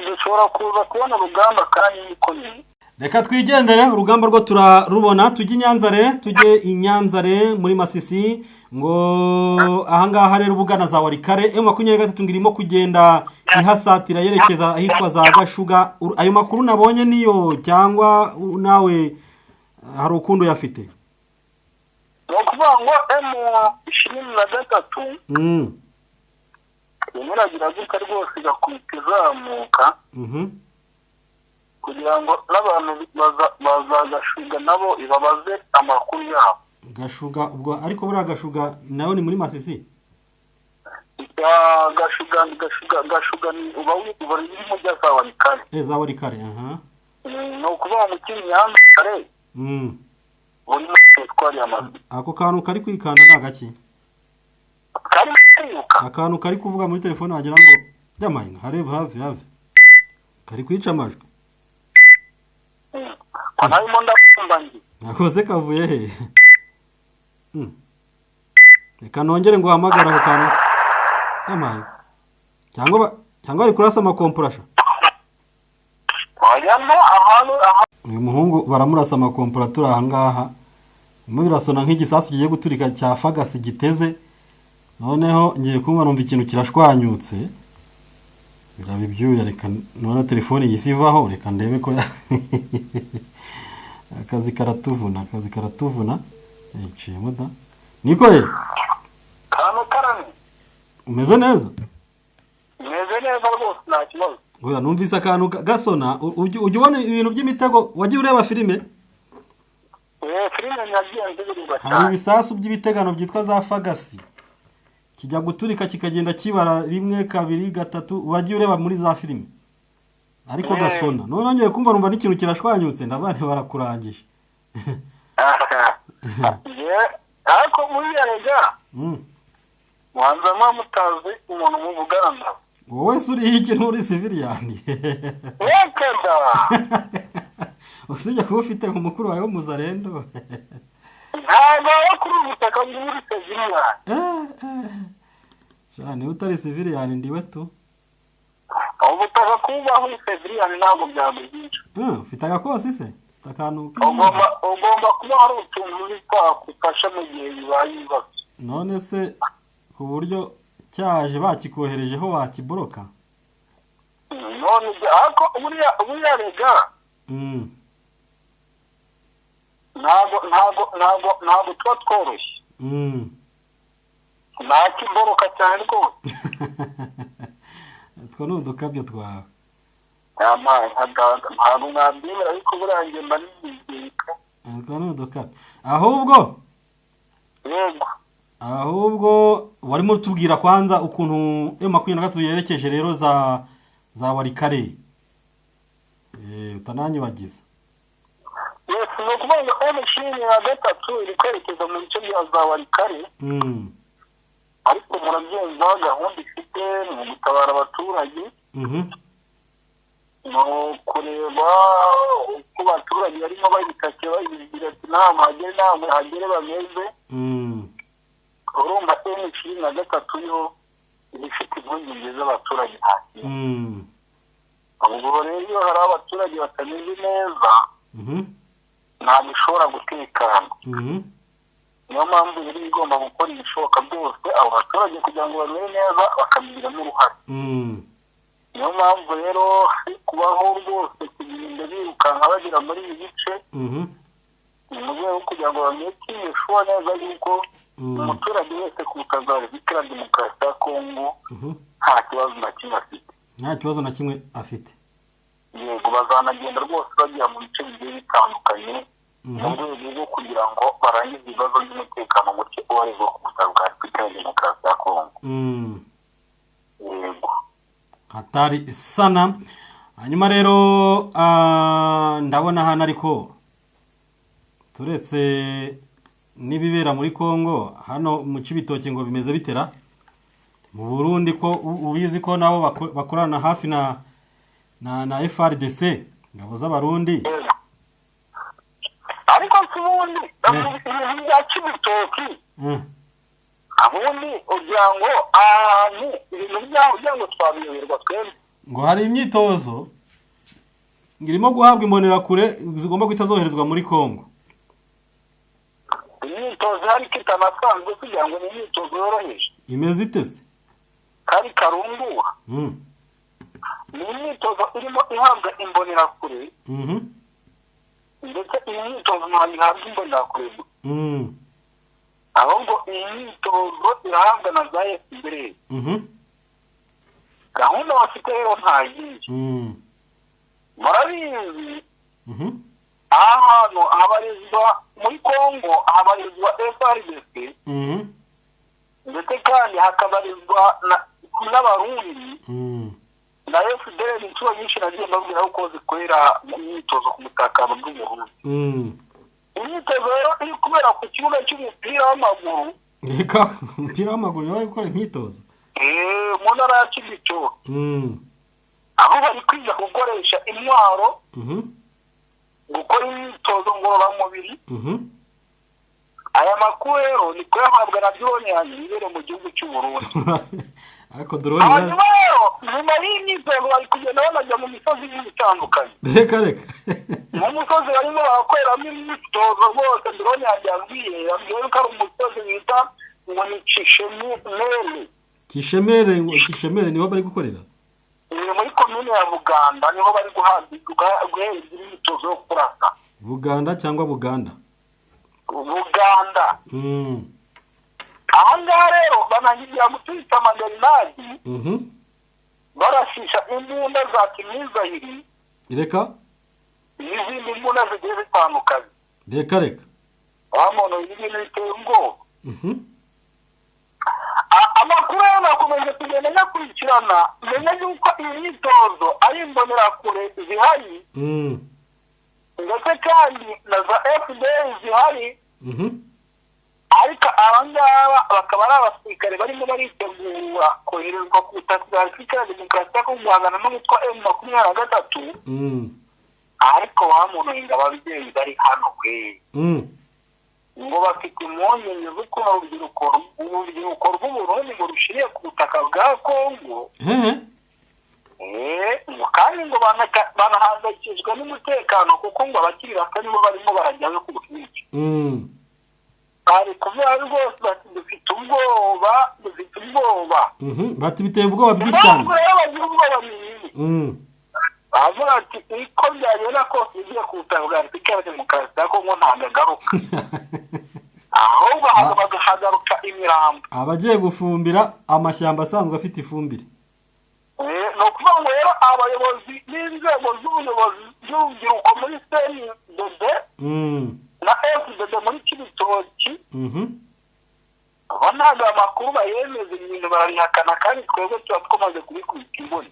Dushobora kuza kubona urugamba kandi bikomeye. Reka twigendere urugamba rwo turarubona, tujye i Nyanzare, tujye i Nyanzare muri Masisi, ngo ahangaha rero ubugana za Warikare M23 ngirimo kugenda ihasatira yerekeza ahitwa za Gashuga. Ayo makuru nabonye niyo cyangwa nawe hari ukundo yafite? Nukuvuga ngo M23 imuragira gutya rwose igakubita izamuka. Kugira ngo n'abantu bazagashuga nabo ibabaze amakuru yabo. Gashuga ubwo ariko buriya Gashuga nayo ni muri Masisi? Gashuga ni uba uri mu bya za Warikare. Za Warikare, aha. Ni ukuvuga ngo Nyanzare. Buri twari amazi. Ako kantu kari kwikanda ni agaki? Kari kwiruka. Akantu kari kuvuga muri telefone wagira ngo byamahinga, hareve have have. Kari kwica amajwi. Nakoze kavuye he? Reka nongere ngo uhamagare ako kantu. Amaye. Cyangwa bari kurasa amakomporasha. Uyu muhungu baramurasa amakomporatura aha ngaha. Mu birasona nk'igisasu kigiye guturika cya fagasi giteze. Noneho ngiye kumva numva ikintu kirashwanyutse. Biraba ibyuya, reka nubona telefone yisivaho, reka ndebe ko akazi karatuvuna, akazi karatuvuna. Yiciyemo da. Niko ye? Karame karame. Umeze neza? Meze neza rwose, nta kibazo. Oya, numvise akantu gasona. Ujya ubona ibintu by'imitego, wagiye ureba filime? Filime nagiye nzibirwa Hari cyane. ibisasu by'ibitegano byitwa za fagasi, kijya guturika kikagenda kibara 1 2 3, wagiye ureba muri za filime ariko gasona. None nongeye kumva numva n'ikintu kirashwanyutse, ndabana barakurangije. Ariko muri rega wanza mutazi umuntu muvugana nawe. Wowe se uri iki, nturi civilian? Reka da. Usijya kuba ufite umukuru wawe w'umuzarendo. Ntabwo waba kuri ubu butaka ngo uri civilian. Shani utari civilian ndiwe tu. Ubutaka kubaho uri civilian ntabwo byaguhisha. Ufite agakosi se? Akantu ugomba kuba hari utuntu uri twagufasha mu gihe bibaye ibibazo. None se ku buryo cyaje bakikoherejeho wakiboroka? None ariko buriya rega ntabwo tuba tworoshye. Ntakiboroka cyane rwose. Two ni udukabyo twawe. Ntabwo mwabyemera ariko buriya njye mba nizirika. Two ni udukabyo. Ahubwo yego, ahubwo warimo utubwira kwanza ukuntu M23 yerekeje rero za Walikale. Utananyibagiza. Yes, ni ukuvuga ngo M23 iri kwerekeza mu bice bya za Walikale. Ariko murabyumva gahunda ifite ni ugutabara abaturage. Ni ukureba uko abaturage barimo babitake babigira ati nta hagere ntabwo hagere bameze. Urumva M23 yo ifite impungenge z'abaturage hasi. Ubwo rero iyo hari abaturage batameze neza ntabwo ishobora gutekana. Niyo mpamvu rero igomba gukora ibishoboka byose abo baturage kugira ngo bamere neza bakabigiramo uruhare. Niyo mpamvu rero kubaho rwose kugenda birukanka bagera muri ibi bice ni mu rwego kugira ngo bamenye neza yuko umuturage wese ku butaka bwa Repubulika ya Demokarasi ya Kongo nta kibazo na kimwe afite. Nta kibazo na kimwe afite. Yego, bazanagenda rwose bajya mu bice bigiye bitandukanye mu rwego rwo kugira ngo barangize ibibazo by'umutekano muke ubarizwa ku butaka bwa Repubulika ya Demokarasi ya Kongo. Yego. Hatari sana. Hanyuma rero ndabona hano ariko turetse n'ibibera muri Kongo hano mu Cibitoke ngo bimeze bitera mu Burundi, ko ubizi ko nabo bakorana hafi na FARDC ngabo z'Abarundi. Ariko ubundi ibintu bya Cibitoke abundi ugira ngo ahantu ibintu byaho ugira ngo twabiyoberwa twembi. Ngo hari imyitozo irimo guhabwa imbonerakure zigomba guhita zoherezwa muri Kongo. Imyitozo hari kitanasanzwe kugira ngo ni imyitozo yoroheje. Imeze ite se? Kari karundura. Ni imyitozo irimo ihabwa imbonerakure. Ndetse iyi myitozo ntabwo ihabwa imbonerakure. Ahubwo iyi myitozo irahabwa na za FDLR. Gahunda bafite rero nta yindi. Murabizi ahantu habarizwa muri Kongo habarizwa FARDC ndetse kandi hakabarizwa n'Abarundi na FDLR. Inshuro nyinshi nagiye mbabwira uko zikorera imyitozo ku butaka bw'Uburundi. Imyitozo rero iri kubera ku kibuga cy'umupira w'amaguru. Reka umupira w'amaguru niwo bari gukora imyitozo mu ntara ya Cibitoke, aho bari kwiga gukoresha intwaro, gukora imyitozo ngororamubiri. Aya makuru rero ni kuyahabwa na drone yanjye ibere mu gihugu cy'u Burundi. Ariko drone hanyuma rero nyuma y'imyitozo bari kugenda banajya mu misozi itandukanye. Reka reka mu musozi barimo barakoreramo imyitozo rwose. Drone yanjye yambwiye ko ari umusozi bita ngo ni Kishemere. Kishemere, ngo Kishemere niho bari gukorera. Muri komine ya Buganda niho bari guhabwa imyitozo yo kurasa. Buganda cyangwa Buganda? Buganda. Aha ngaha rero banangira gutwita amagerinadi, barashisha imbunda za kimizahiri. Reka n'izindi mbunda zigiye zitandukanye. Reka reka. Wa muntu ibintu biteye ubwoba. Amakuru rero nakomeje kugenda nyakurikirana, menya yuko iyi myitozo ari imbonerakure zihari, ndetse kandi na za FDL zihari, ariko aba ngaba bakaba ari abasirikare barimo baritegura koherezwa ku butaka bwa Repubulika ya Demokarasi ya Kongo guhangana n'umutwe wa M23. Ariko wa muntu ingabo ababyeyi bari hano we ngo bafite impungenge z'ukuntu urubyiruko rw'Uburundi ngo rushiriye ku butaka bwa Kongo. Kandi ngo banahangayikishijwe n'umutekano kuko ngo abakiri bato nibo barimo barajyayo ku bwinshi. Bari kuvuga rwose bati dufite ubwoba, dufite ubwoba. Bati biteye ubwoba bwinshi cyane. Impamvu rero bagira ubwoba ni iyi. Bavuga ati uko byagenda kose ugiye ku butaka bwa Repubulika ya Demokarasi ya Kongo ntabwo agaruka, ahubwo hagaruka imirambo. Abagiye gufumbira amashyamba asanzwe afite ifumbire. Ni ukuvuga ngo rero abayobozi b'inzego z'ubuyobozi z'urubyiruko muri CNDD na FDD muri Cibitoki, bo ntabwo amakuru bayemeza, ibintu barabihakana kandi twebwe tuba twamaze kubikubita imboni.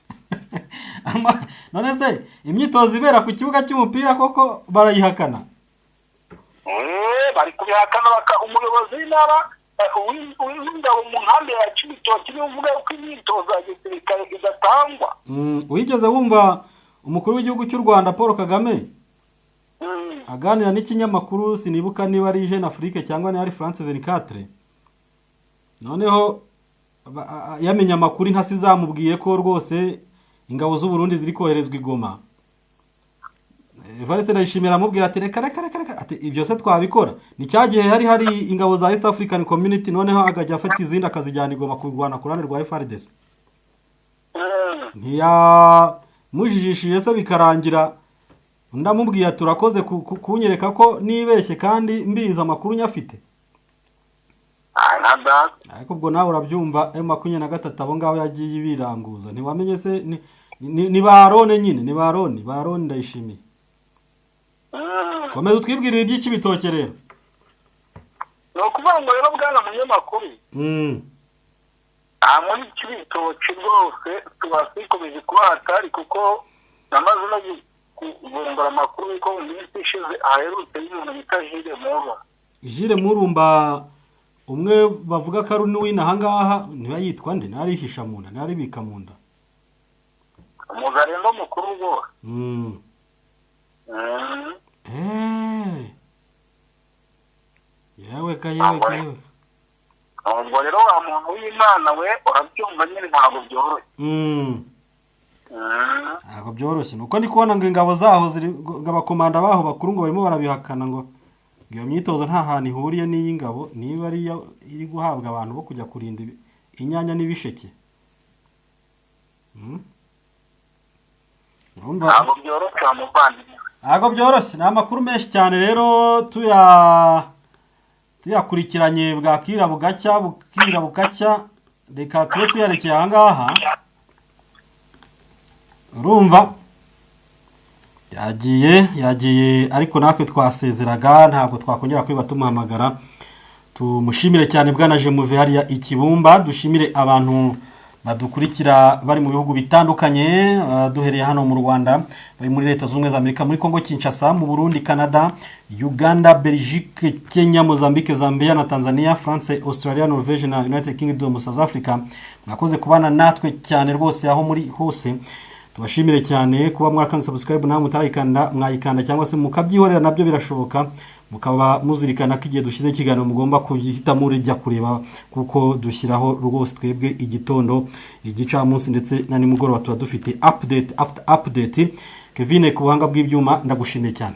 None se imyitozo ibera ku kibuga cy'umupira koko barayihakana? Bari kubihakana. Umuyobozi w'intara w'ingabo mu nkambi ya Cibitoki niwe uvuga ko imyitozo ya gisirikare idatangwa. Wigeze wumva umukuru w'igihugu cy'u Rwanda Paul Kagame aganira n'ikinyamakuru, sinibuka niba ari Jeune Afrique cyangwa niba ari France 24, noneho yamenye amakuru intasi zamubwiye ko rwose ingabo z'u Burundi ziri koherezwa i Goma. Evariste Ndayishimiye aramubwira ati reka reka reka reka, ati ibyo se twabikora? Ni cya gihe hari ingabo za East African Community, noneho akajya afata izindi akazijyana i Goma kurwana ku ruhande rwa FARDC. Ntiyamujijishije se bikarangira ndamubwiye ati urakoze kunyereka ko nibeshye kandi mbizi amakuru nyafite. Ariko ubwo nawe urabyumva M23 abo ngabo yagiye ibiranguza ntiwamenye se ni barone nyine, ni barone barone Ndayishimiye. Komeza utwibwirire iby'Icibitoke rero. Ni ukuvuga ngo rero bwana munyamakuru, muri Cibitoke rwose tuba twikomeje kuba hatari, kuko namaze no kuvumbura amakuru yuko mu minsi ishize aherutse y'umuntu bita Jire Murumba. Jire Murumba umwe bavuga ko ari n'uwina aha ngaha, niba yitwa nde, ntarihisha mu nda, ntaribika mu nda. Umuzarendo mukuru rwose. Yewe ka yewe ka yewe. Ubwo rero wa muntu w'Imana we urabyumva nyine ntabwo byoroshye. Ntabwo byoroshye. Nuko ndi kubona ngo ingabo zaho ziri, ngo abakomanda baho bakuru ngo barimo barabihakana ngo iyo myitozo nta hantu ihuriye n'iy'ingabo, niba ari iri guhabwa abantu bo kujya kurinda inyanya n'ibisheke. Ntabwo byoroshye muvandimwe. Ntabwo byoroshye, ni amakuru menshi cyane rero tuyakurikiranye bwakira bugacya, bukira bugacya, reka tube tuyarekeye aha ngaha. Urumva yagiye ariko natwe twasezeraga, ntabwo twakongera kwiba tumuhamagara. Tumushimire cyane bwana Jemuve hariya Ikibumba, dushimire abantu badukurikira bari mu bihugu bitandukanye, duhereye hano mu Rwanda, bari muri Leta Zunze Ubumwe za Amerika, muri Kongo Kinshasa, mu Burundi, Canada, Uganda, Belgique, Kenya, Mozambique, Zambia na Tanzania, France, Australia, Norvège na United Kingdom, South Africa. Mwakoze kubana natwe cyane rwose aho muri hose. Tubashimire cyane kuba mwarakanze subscribe, namwe mutarayikanda mwayikanda cyangwa se mukabyihorera nabyo birashoboka, mukaba muzirikana ko igihe dushyize ikiganiro mugomba kugihita murijya kureba, kuko dushyiraho rwose twebwe igitondo, igicamunsi ndetse na nimugoroba tuba dufite update after update. Kevin ku buhanga bw'ibyuma ndagushimiye cyane.